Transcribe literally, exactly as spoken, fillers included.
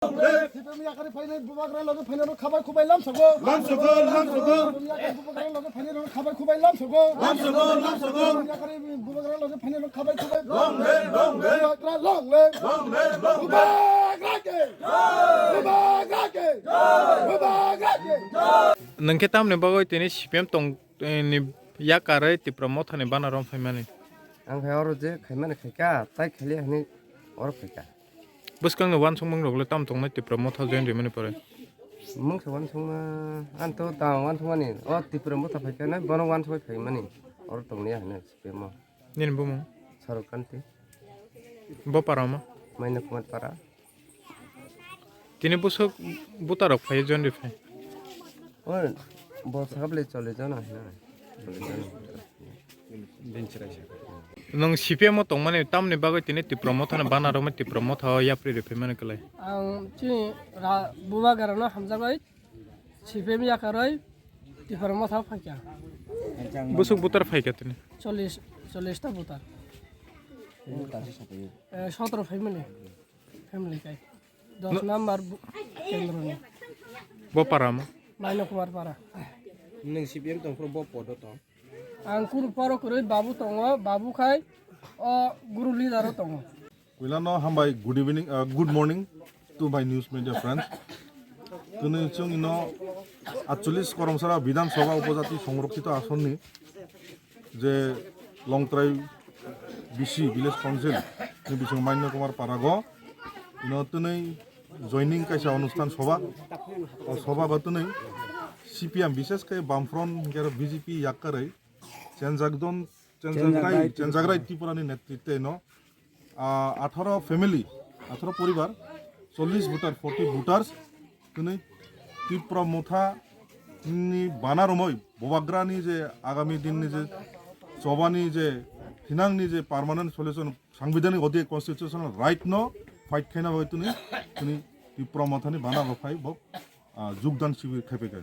Sipem yakari phainai bubagra loge phainai rok khabai khubai lamsogo. Lamsogo, lamsogo. Sipem yakari bubagra loge phainai rok khabai khubai lamsogo. Lamsogo, lamsogo. Sipem yakari bubagra loge phainai rok khabai khubai. Long live, long live. Bubagra long live. Long live, long live. Bubagra ke. Bubagra ke. Bubagra ke. Nwng khe tamni bagwi tini sipem tong, eh, ni yakarwi Tipra Mothani bana rom phaimani? Ang khe oro je khaimani khaika, tai khailiya hwnwi oro khaika. Bwskangni uansukmung rok le tamo tongnai Tipra Motha join rimani pore? Mungsa uansukma, ang to tamo uansukmani, o Tipra Motha phaikha nai, bono uansugwi phaimani, oro tongniya hwnwi sipemo. Nini bumung? Sarok Kanti. Bo para ma? Maina Kumar para. Tini bwswk buta rok phai join ri phai? O, bo sakable chole jana hwnwi. Chole jana. Nwng C P M o tongmani tamni bagwi tini Tipra Mothano bana romwi Tipra Motha o yapri rwphai mani kwlai? Ang chini ra-, bubagrano hamjagwi C P M yakarwi Tipra Motha phaikha. Bwswk butar phaikha tini? Chollish, chollish ta butar. Eh, sotro family, family kai. Dos number bu-, kendroni. Bo para mo? Maino Kumar para. Nwng C P M tongphuru bo podo tong? Ang kunu poro kwrwi babu tongo, babu khai o guru leader o tongo. Puilano hambai, good evening, uh, good morning to my news media friends. Tini chwng ino atchollish Koromsara Bidhan Sabha Upojati Songrokhito Asonni je Longtrai B C Village Council ni bising Maino Kumar Parago ino tini joining kaisa onusthan sabha, o sabha ba tini C P M, bishesh khe Bamfront hinkhe aro B J P yakkarwi chenjakdon, chenjakrai, chenjakrai Tripura ni netritwe no, ah, atharo family, atharo poribar, chollish voter, forty voters, tini Tipra Motha ni bana romwi bubagra ni je agami din ni je choba ni je thinang ni je permanent solution, sangbidhanik odhik constitutional right no fight khaina bagwi tini, tini Tipra Motha ni bana rok phai bo, ah, jugdan sibir khai phaikha.